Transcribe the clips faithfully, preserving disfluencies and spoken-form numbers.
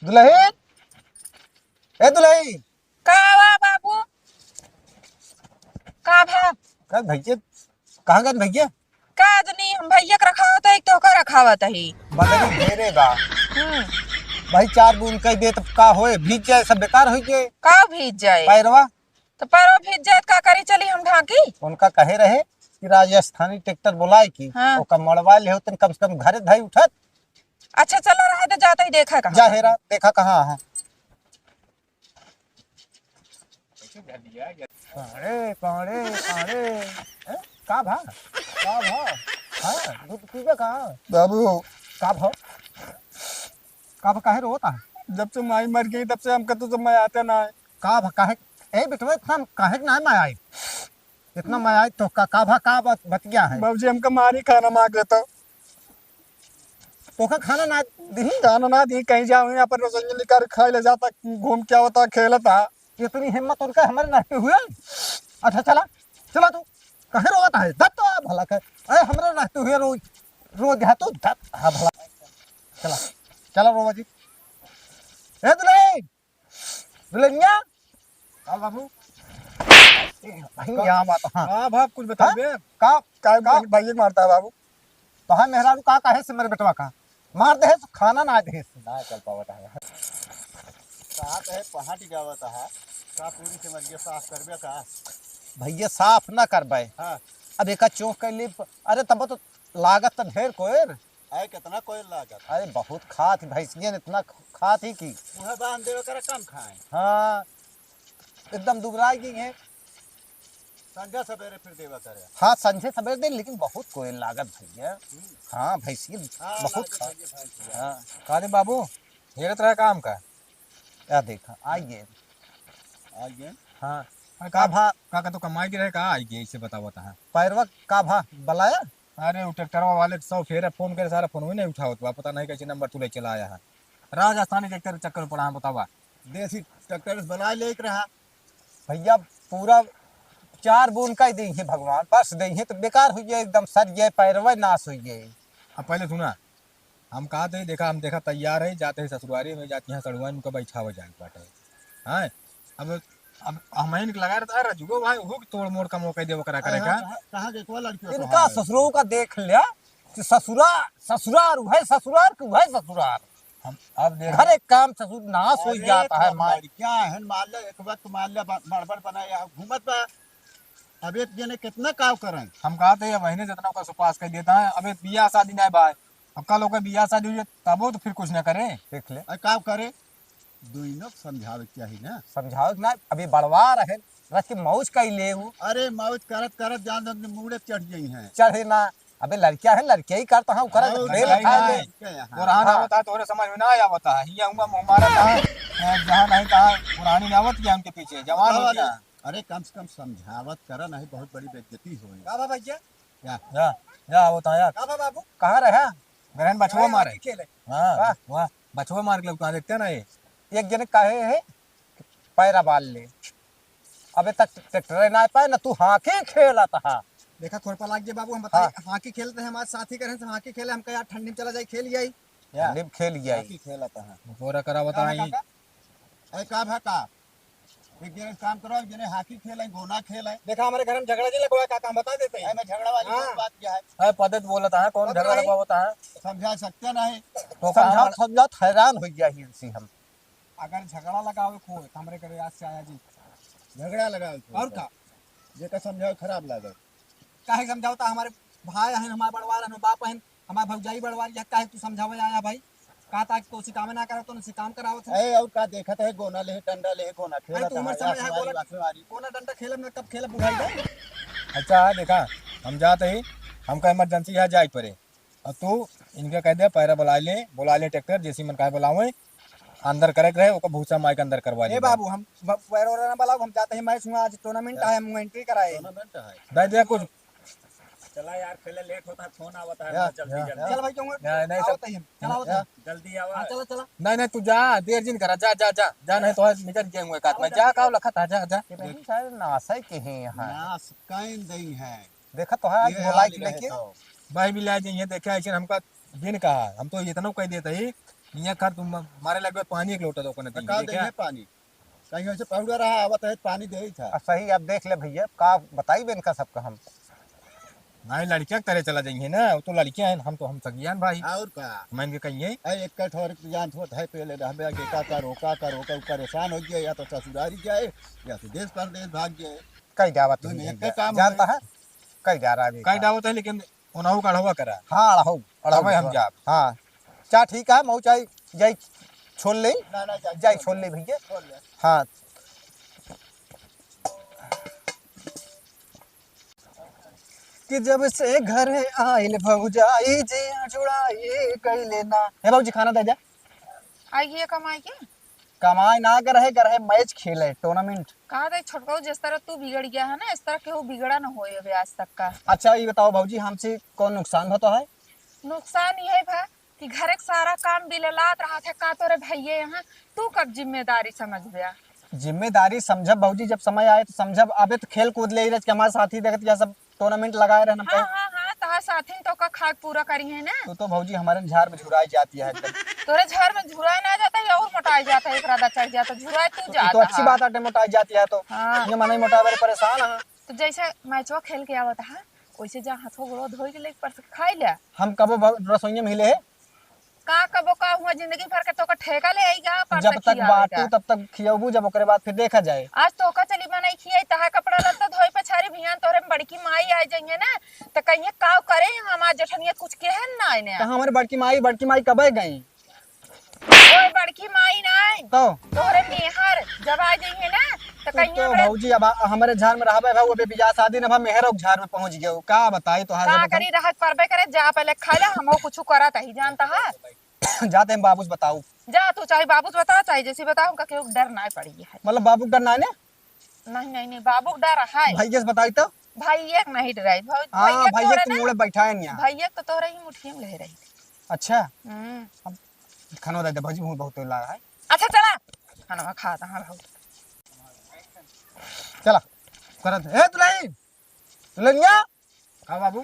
दुलही, ए दुलही। का बा बाबू? का भा? का भैया, कहाँ गन भैया? का जनी, हम भैया के रखावत है, एक तोहका रखावत है। बदली घेरे बा। हम्म। भाई, चार बूंद कई दे, तब का होए? भीज जाए, सब बेकार होइ जाए। का भीज जाए? पैरवा। तो पैरवा भीज जाए, तो का करी, चली हम ढांकी? उनका कहे रहे कि राजस्थानी ट्रैक्टर बुलाए की, हाँ। ओका मड़वा ले होतन, कम से कम घरे धाई उठत। अच्छा, चला रहा तो जाता ही देखा कहाँ। जा हेरा, देखा कहाँ है। अरे, अरे, अरे, हैं? का भा? का भा? हाँ, दूध पीबे का? बाबू। का भा? का भा, काहे रोता है? जब से माई मर गई, तब से हमका तो समय आता ना है। का भा, काहे? ए बेटवा, इतना काहे ना मैं आई? इतना मैं आई तो का, का भा, का बात, बतिया है? बाबूजी, हमका मारी खाना मांग लेता। तोका खाना ना दिही? खाना ना दिही, कहीं जाओ, यहाँ पर रसोई निकाल खाए ले जाता, घूम के आवता, खेलता। इतनी हिम्मत उनका हमरे रहते हुए? अच्छा, चला, चला तू। काहे रोवत है? दब तो भला कर। अरे, हमरे रहते हुए रोज, रोज है तू, दब, हाँ, भला। चला, चला रोवा जी। ए दुल्हन, दुल्हनिया। का बाबू? ए, भाई, का, यहाँ बात, हाँ। का बाप कुछ हाँ? बताइबे? का, का का? भाई, भाई मारता है बाबू? तो हाँ, मेहरारू का, काहे से मेरे बेटवा का? मार दे, खाना ना दे। ना चल पावत है। कहा तो है, पहाटी जावत है। का पूरी सिमरिया साफ करबे का? भैया, साफ ना करबे। हाँ। अब एका चौक कर ली, अरे, तब तो लागत तो ढेर कोयर। अरे, कितना कोयल लागत? अरे, बहुत खात ही भैंसियन, इतना खात ही कि उहे बांध देवे करे, कम खाए। हाँ, एकदम दुबराई गई है। संझा सवेरे फिर देवे करे। हाँ, संझे सवेरे दे, लेकिन बहुत कोयल लागत भैया। हम्म। हाँ, भैंसियन हाँ, बहुत लागत खात। भैया, भैंसिया। हाँ। का रे बाबू, हेरत रहा काम का? या देखा, आई गए। आई गए? हाँ। अरे का का, भा? का, का तो कमाई के रहे, का आई गए, इसे बतावत है। पैरवा का भा बलाया? अरे, वो ट्रैक्टरवा वाले के सौ फेरा फोन करे, सारा फोन ही नहीं उठावत बा, पता नहीं कैसे नंबर तू ले चला आया है। राजस्थानी ट्रैक्टर के चक्कर में पड़ा है, बतावा। देसी ट्रैक्टर से बनाए लेके रहा। भैया, पूरा चार बूंद का ही देइहे भगवान, बस देइहे तो बेकार होइ जाए, एकदम सड़ जाए, पैरवा नाश होइ जाए। अब पहले सुना, हम कहा थे, देखा, हम देखा तैयार है, जाते हैं ससुरारी में, जाती हैं सड़ुआइन, उनका बैठावा जाए बाटे। हाँ, अब, अब हम इनके लगा रहता है, रजुओ भाई, वो तोड़ मोड़ का मौका दे, ओकरा करे अरे का। हाँ, कहाँ, कहाँ के, कौन लड़की हो इनका तुम्हारे? ससुरो का देख लिया कि ससुरा, ससुरार, वह ससुरार कि वह ससुरार। हम अब देख घर एक काम ससुर नाश हो अरे जाता है, तो मार। लड़कियां हैं, मान ले, एक वक्त मान ले, ब-, बड़बड़ बनाए, यहाँ घूमत बा। अब एक जने कितना काव करें? हम कहा थे, ये महीने जितना का सुपास कर देता है, अब एक बियाह शादी नहीं भाई, अब कल ओकर बियाह शादी हुई, तबो तो फिर कुछ ना करे। देख ले। अरे का करे? दुइनो के समझावे के चाही ना। समझावे के ना, अभी बड़वा रहे, रच के मौज कई ले उ। अरे मौज करत करत जान दे, मूड़े चढ़ गई हैं। चढ़े ना, अबे लड़किया है, लड़किया ही करता है, ओकरा हाँ, तो वो खेल लड़ाई खाए ना ले। है। क्या यहाँ? पुराना हाँ। होता है, तोरे समझ में ना आवता है। हिया हुआ मुँह मारा था, जहाँ नहीं था, पुरानी ना आवत क्या उनके पीछे, जवान बताओ होती अरे, है। अरे कम से कम समझावत करा, नहीं बहुत बड़ी बेइज्जती होई। का बा भैया? या। या, या होता है यार। का बा बाबू? कहाँ रहे? गरहन बछुआ अरे, मारे। हाथी खेले। हाँ, वाह। वाह, बछुआ मार के लौटा देखते ना ये। एक जने कहे है, पैरा बाल ले। अबे तक ट्रैक्टर ना पाए ना, तू हॉकी खेलत हा। देखा, खुरपा लाग गया बाबू, हम बताए, हाँ। हॉकी खेलते हैं, हमारे साथी करें, हम हॉकी खेले, हम कहा, "यार, ठंडी में चला जाए, खेल आई।" या। ठंडी में खेल आई। हॉकी खेलत है। बोरा करा का बताई। भा काका? अरे का भा का? एक जने काम करो, एक जने हॉकी खेले, गोना खेले। देखा, हमारे घर में झगड़ा जी लगवा है, काका, हम बता देते हैं। अरे मैं झगड़ा वाली हाँ। कौन बात क्या है? अरे पदे तो बोलत है, कौन पदे झगड़ा नहीं। लगवा होता है? समझा सकते नहीं। तो का समझाओ, हमारा समझाओ, हैरान हो गया ही इनसे हम। अगर झगड़ा लगावे को होए, तो हमरे घरे आज से आया जी। झगड़ा लगावे को और होए। का? जेका समझावे खराब लागे। काहे समझावता? हमारे भाई हैं, हमारे बड़वार हैं, बाप हैं, हमारे भौजाई बड़वार, यह काहे तू समझावे आया भाई? कहा था कि तो सिकामे ना करा, तो सिकाम करावत है। ए, और का देखत है, गोना ले, डंडा ले, गोना अरे खेलत तू उम्र है, समय है, आसवारी, गोला, वासवारी। गोला डंडा खेलब ना, कब खेलब बुढ़ाई जाए? अच्छा, देखा, हम जाते ही, हमका इमरजेंसी है, जाए पड़े। और तू इनके कह दे, पैरा बुला ले, बुला ले ट्रैक्टर, जैसी मन काहे बुलावे, अंदर करे के रहे, ओकर भूसा माई के अंदर करवा ए ले। बाबू, हम ब-, पैरा वैरा ना बुलाओ, हम जाते हैं मैच हुआ, आज टूर्नामेंट है, हम एंट्री कराए। टूर्नामेंट है। दे दे कुछ। चला यार, खेले लेट होता है, फोन आवता है, या, जल्दी, या, जल्दी। चल भाई, क्यों? या, नहीं, आओ सब तही हम, चला आओ या। तही। जल्दी आवा। हाँ, चला, चला। नहीं, नहीं, तू जा, देर जिन करा, जा, जा, जा, जा, नहीं तो आज निकल गए हुए काट में, जा, का लखा था, जा, जा। ये नहीं सारे नाशे के हैं यहाँ। नाश काइन दई है। देखा तो है, आज ये बोलाई हाल कि रहे लेके। तो। भाई भी ला जाइए, देखे ऐसे हमका दिन कहा, हम तो इतना कह देते ही, हियाँ कर तुम मारे लगबे पानी एक लोटा तो ओकने तो दीन का दे देखे। पानी? कहीं ऐसे पहुड़ा रहा, आवत है, पानी देइत है। आ, सही, अब देख ले भइया, का बताई बे इनका सबका हम। नहीं, लड़किया के तरह चला जाइए ना, वो तो लड़किया हैं, हम तो हम सगियान भाई। और का? हम इनके कहिए। अरे, एक ठो औरत जान थोत है, पहले रहबे के का करो, का करो, का परेशान हो गया, या तो ससुरारी जाए, या तो देश परदेश भाग जाए। कई जावत दोनों नहीं एक है, काम जानता है। है? कई जा रहा है कई बेटा। जावत है, लेकिन उन्हों का अढ़वा करा। हाँ, अढ़ऊ, अढ़ऊ तबे हम बेटवा। जाब। हाँ। चा ठीक है, मऊ चाय, जाई छोल ले। ना, ना, जाई जाई छोल छोल ले। ले भइया। छोल ले। हाँ। कि जब से घर आइल भौजाई, जिया जुड़ाई गइले ना। हे भौजी, खाना दे जा। आई है कमाई के? कमाई ना, गरहे, गरहे match खेले, tournament। कहा था छोटका, जिस तरह तू बिगड़ गया है ना, इस तरह केहू बिगड़ा न होए अबे आज तक का। अच्छा, ये बताओ भौजी, हमसे कौन नुकसान होता है? नुकसान यही बा कि घरे के सारा काम बिललात रहा था का तोरे भैये यहाँ, तू कब जिम्मेदारी समझ गया? जिम्मेदारी समझब भौजी, जब समय आए तो समझब। अबे तो खेल कूद ले रहे कि हमारे साथी देखत यह सब tournament लगाए रहे हम हाँ, पे। हाँ, हाँ, तहार साथिन तो का खाक पूरा करी है ना। तू तो भौजी हमारे झार में झुराई जाती है एकदम। तोरे झार में झुराई ना जाता है और मोटाई जाता है, एक रादा चढ़ जाता, झुराई तू तू जाता तो अच्छी है। बात आटे, मोटाई जाती है तो। हाँ। ये मनई मोटाई बड़े परेशान है। तो जैसे मैचवा खेल के आवत है, वैसे जा हाथों गोड़ो धोई के लेके परस के खाई ले। हम कबो भ-, रसोइये में हिले है। का कबो का हुआ, जिंदगी भर के तोका ठेका ले आईगा, परसा जब तक खियावे बाटू का। तब तक खियबू, जब ओकरे बाद फिर देखा जाए। आज तोका चली बनाई खियाई, तहा कपड़ा लत्ता धोई पछारी, भियान तोहरे में बड़की माई आ जाइए ना, तो कहिए काव करे, हमार जेठनिया कुछ केहन ना आइने। तो हमारे बड़की माई, बड़की माई कबे गई? ओए बड़की माई ना, तो? तोहरे मेहर जब आ जाइए ना, तो तू कहिए तो हमरा भौजी अब आ-, हमरे झार में रहबे भाऊ, अबे बियाह शादी ना भा, मेहर के झार में पहुंच गयो। का बताई तोहार का सब करी, रहत परबे करे, जा पहले खा ले, हमहू कुछ करत ही, जानता है। जाते हम बाबूस बताऊ। जा, तू चाहे बाबूस बताओ, चाहे जैसे बताओ, उनका केहू डर ना पड़ी है। मतलब बाबू के डर ना है ने? नहीं, नहीं, नहीं, बाबू के डर है। भैया से बताई तो? भैया के नहीं डराई, भौ-, हाँ, भैया भैया तोरे तो ना, मुड़े बैठा है नहीं। भैया तो तोरे ही मुट्ठी में ले रही। अच्छा। हम्म। अब खाना दे दे, भौजी, भूख बहुत लागा है। अच्छा, चला, खाना खा, हाँ, बहुत। चला, करत, ए, दुल्हन, दुल्हनिया, हाँ बाबू।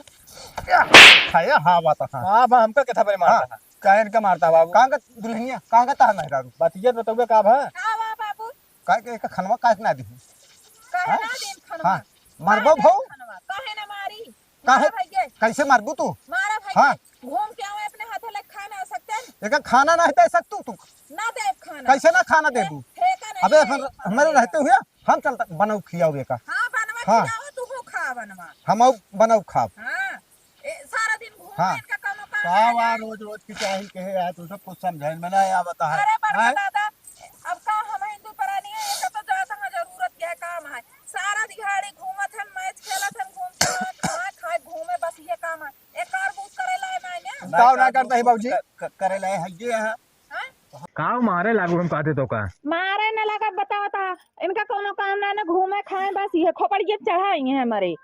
क्या? खाया? हाँ, बात है। हाँ, बा, हमका के थपरे मारता हाँ। है? काहे इनका मारता है बाबू? कहाँ का दुल्हनिया? कहाँ का तार मेहरारू? बतिया बतौबे का भा? का बा बाबू? काहे के एक खनवा काहे के ना दी? काहे हाँ? ना देन खनवा? हाँ। मारबो काहे भौ? देन खनवा? काहे ना मारी? काहे? मारा भैया। कैसे मारबू तू? मारा भैया। हाँ। घूम के आवे अपने हाथे ले खाना आ सकते हैं? एक खाना ना दे सकतू तू? ना दे खाना। कैसे ना खाना ए, देबू? ठेका नहीं अबे है। हम, हमारे रहते हुए हम चलता बनऊ खियाओ बेका। हाँ, बनवा हाँ। खियाओ, तू हो खा बनवा। हम आऊ बनऊ खाब। हाँ। ए, सारा दिन घूम हाँ। इनका कौनो काम का नहीं वा है। रोज रोज की चाही कहे यार, तू सब कुछ समझाइन में ना आवता है। अरे बड़का हैं? दादा, अब का हम हिंदू प्राणी है, ये तो जात है जरूरत के काम है। सारा दिहाड़ी घूमत है, मैच खेलत है, घूम के आवे, खाए, खाए, घूमे, बस ये काम है। एक कार बूथ करे लाए ना, ना? ना, काव ना कार करता है बूथ बाबूजी? क-, क-, करे लाए है ये है। हैं? काव मारे लागू हम कहते तो का? मारे न लगा बतावता, इनका कौनो काम ना, ना घूमे खाए, बस ये खोपड़िए चढ़ाई है हमारे।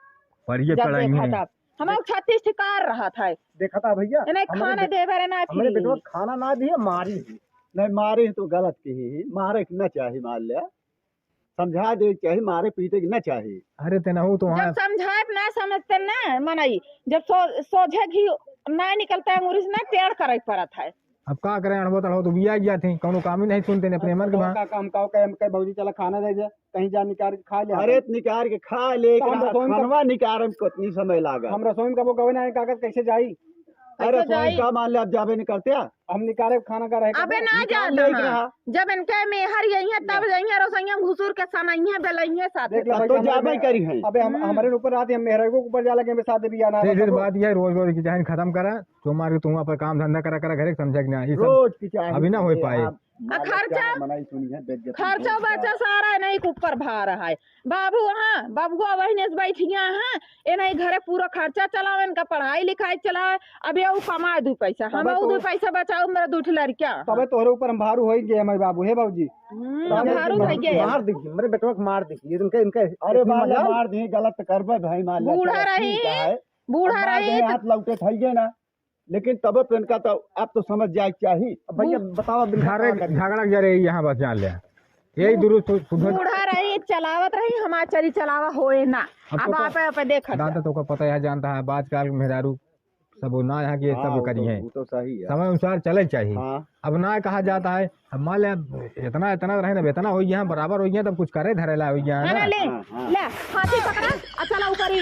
पर ये जब चढ़ाई देखा है। तब। हमारे छत्तीस ठिकार रहा था। देखा था भैया, इन्हें हमारे खाना बे-, दे बरे ना हमारे फिरी। बेटवा खाना ना दिए, मारी ही। नहीं, मारे ही तो गलत की ही, मारे के ना चाही, मार लिया। समझा दे के चाही, मारे पीटे के ना चाही। अरे तेना हो तो जब वहाँ समझाए ना समझते ना मनई, जब सो-, सोझे घी ना निकलता है अंगूरी से ना, टेढ़ करे पड़त है। अब का करें, अड़बो तड़बो तो बिया गया थे, कौनो काम ही नहीं सुनते ने अपने मन के अब भाँ। का काम, का कहे, हम कहे, "भौजी चला खाना दे दे, कहीं जा निकाल के खा ले।" अरे निकाल के खा ले, तो हम रसोई में कब खनवा निकाल में कितनी समय लागा। हम रसोई में कबो गवे ना है, कागज कैसे जाई? अरे कैसे सोई जाई? का मान ले, अब जाबे नहीं करते हैं। हम निकाले खाना का रहे अबे कबो? ना निकाल जाता ले है। कहा? जब इनके मेहर यही है, तब यही है, रसोइया घुसुर के सनइया बेलइया साथे देख ले तो भाई, तो हमारे जाबे में करी है। अबे हम, हम्म। हमारे ऊपर रात हम मेहर को ऊपर जा लगे, हम साथ भी आना फिर, फिर बात यह है, रोज रोज की चाहे खत्म करा, जो मार के तुम अपन काम धंधा करा, करा घरे समझा कि ना, ये सब रोज की चाहे अभी ना हो ये पाए। आप आ, मालिक खर्चा, क्या मनाई सुनी है, बेइज्जती खर्चा बहुत बर्चा ज्यादा। सारा इन्हीं के ऊपर भार है। बाबू, हाँ, बबुआ वही ने बैठिया हैं, इन्हीं घरे पूरा खर्चा चलावे, इनका पढ़ाई लिखाई चलावे। अब ये ऊ कमाए दू पैसा, हम तबे ऊ तो दू पैसा बचाओ, मेरा दू ठे लड़कियाँ। तबे तोहरे ऊपर हम भारू होई गए हमारे बाबू, हे बाबूजी। हम्म, तबे भारू तो होई गए। मार दी, मेरे बेटवा को मार दी, ये इनके, इनके अरे इतनी बाल मजाल। मार दी, गलत करबे भाई, मार ले, बूढ़ा चलो, रही, ठीक है। बूढ़ा मार रही दे, तो हाथ लौटे खाइए ना। लेकिन तब तो इनका तो, आप तो समझ जाए के चाही। अब भैया, बताओ, अब इनका झगड़े, का करी? झगड़ा जरे यहाँ बस जान ले। यही दुरुस्त सु-, सुधर। बूढ़ा रही, चलावत रही, हमार चली चलावा होए ना। अब अब तो आप, आप देखत दादा जा। तो का पता है, जानता है, अब आजकल मेहरारू तब वो ना यहाँ के, हाँ, तब वो वो तो, करिहैं। वो तो सही है। समय अनुसार चले चाहिए। हाँ। अब ना कहा जाता है, अब मान ले, इतना, इतना रहे ना, इतना होइ गया, बराबर होइ गया, तब कुछ करे धरे ला होइ गया है ना, ना। ले, हाँ, हाँ। ले, हाथी पकड़ा, आ चला ऊपर ही,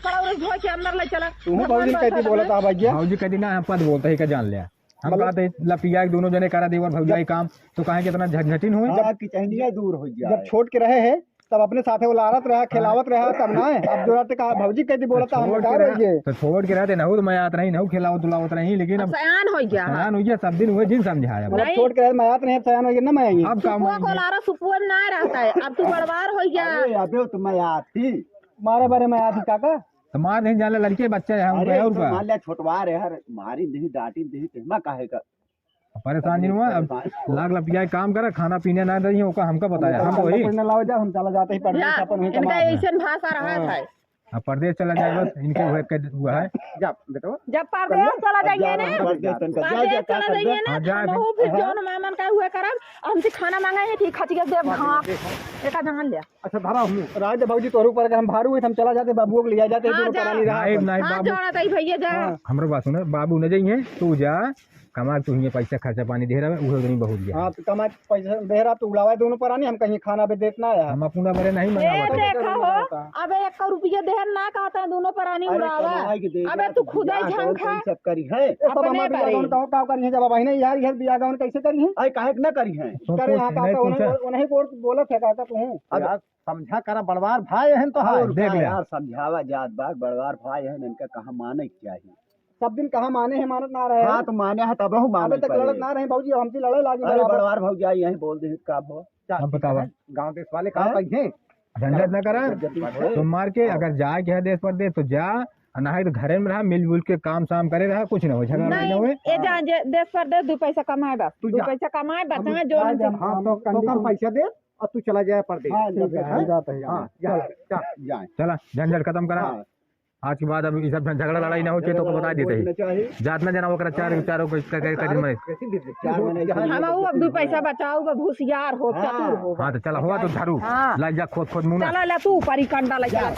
पड़ौरे धोए के अंदर ले चला। तू भगवान भौजी का कैसे बोला था भैया? भौजी कह दी ना, हम पद बोलते ही का जान लिया। हम मतलब कहते, लपिया के दोनों जने करा देवर भौजाई काम, तो काहे के इतना झंझटिन हुई? हाँ, कि चहनिया दूर हो जाए। जब छोट के रहे हैं, तब अपने साथे उलारत रहा, खिलावत रहा, तब ना है। अब जो रहते कहा, भौजी कह दी, बोला तो हम छोड़ का के रहा, रहिए। तो छोड़ के रहते, नहू तो मैं आत रही, नहू खिलावत उलावत रही, लेकिन अब अब सयान हो गया। सयान हो गया, सब दिन हुए जिन समझाया। मतलब नहीं। छोड़ के रहे, मैं आत रही, अब सयान हो गया, ना मैं आई। अब का सुपुआ मैं को लारा, सुपुआ में ना रहता है, अब तू बड़वार हो गया। अरे, अबे तो मैं आत ही। मारे बारे मैं आत ही, काका। तो मार नहीं जाने लड़के बच्चे हैं, उनका अरे, और तो का? मान लिया, छोटवार है, हर मारी नहीं, डांटी नहीं, तेमा काहे का? अब परेशान जिन हुआ, अब परेशान। लाग लपिया के काम करा, खाना पीना ना रही, ओका हमका बताया, हाँ, हम वही। कुछ ना लावा जा, हम चला जाते ही परदेस जा, अपन हुई इनका कमा। ऐसन भाषा रहा हाँ। था। अब परदेस चला जाए, बस इनके हुए के हुआ है। जा, बेटवा। जब परदेस चला जाइए ना, जा, जा, जा, परदेस चला जाइए ना, हाँ, जा, हम जा। फिर हाँ। जौन मामन का हुए करब, हमसे खाना मांगा है, ठीक खचिया देव हाँ, हाँ। देखो। एका जहान लिया। अच्छा, धरा हूँ। राज भौजी तोहरे ऊपर अगर हम भारू हुई, तो हम चला जाते, बाबुओ के लिया जाते, हाँ, दोनों जा। परानी रहा नाइब, अपन। नाइब हाँ, बाबू। जोड़ा ताई भैया, जा। हाँ। हमरो बात सुने, बाबू न जइहे, तू जा, कमा के तू हियाँ पैसा खर्चा पानी दे रहा, उहे उतनी बहुत जा। हाँ, तो कमा के पैसा दे रहा, तो उड़ावा दोनों परानी, हम कहीं खाना भी देत ना है। हम अपना बरे नहीं ए, मंगावत। देखा हो, अबे एक रुपया देहन ना कहता है, दोनों परानी अरे, उड़ावा। कमाई के दे अबे दे, तू तू खुदा ही बियाह कौन झंखा। कौन सब करी है? ए, तब अपने हमार बियाह करे। कौन कहूँ, का करी है, जब अब अहिने यार, यार बियाह कौन कैसे करी है? अरे, काहे के ना करी है? तो करे पूछ, हाँ, नहीं काका, पूछा। उन्हें, उन्हें बोल, बोला था, काका, तू हूँ। अब यार, समझा करा, बड़वार भाई हन तो और हाय। देख का ले। यार, समझावा जात बा, बड़वार भाई हन, इनका कहाँ माने के चाहिए। सब दिन कहाँ माने हैं, मानत ना रहे। हाँ, तो माने है, तब हूँ माने अबे तक पड़े। लड़त ना रहे, बाबूजी, हमसे लड़े लागी अरे, बराबर। बड़वार भौजाई यहीं बोल दे, का भो? क्या अब बतावा। गाँव देश वाले का हैं? कहिए? झंझट ना करा। झंझट मत हो। तो मार के, हाँ। अगर जाए के है देश परदेश, तो जा, और ना है तो घरे में रहा, मिलजुल के काम साम करे रहा, कुछ ना हो, झगड़ा नहीं, ना होए। ए जा, जे देश परदेश दू पैसा कमाए बा, तू दू जा। पैसा कमाए बा, हम हाँ, जो जा, हम हम हाँ, तो तो, तो कम कंडीशन पैसा दे, और तू चला जाए परदेश। हाँ, ठीक है, हम जाते हैं। हाँ, जा, जा। जाए। चला, झंझट खत्म करा। हाँ। आज के बाद अब ई सब झगड़ा लड़ाई ना हो, हाँ, तो को बता देते हैं। बोलना चाहिए। जात ना जना ओकरा चार, हाँ। चारों को इसका, इसका, इसका, हाँ। इसका, इसका, हम वो अब दू पैसा बचाऊ बा, होशियार हो, हाँ। चतुर हो। हाँ, तो चला, हुआ तो झाड़ू। हाँ। ला जा, खोद, खोद मुंह ना। चला, ला तू ऊपर ही कंडा ला, चला।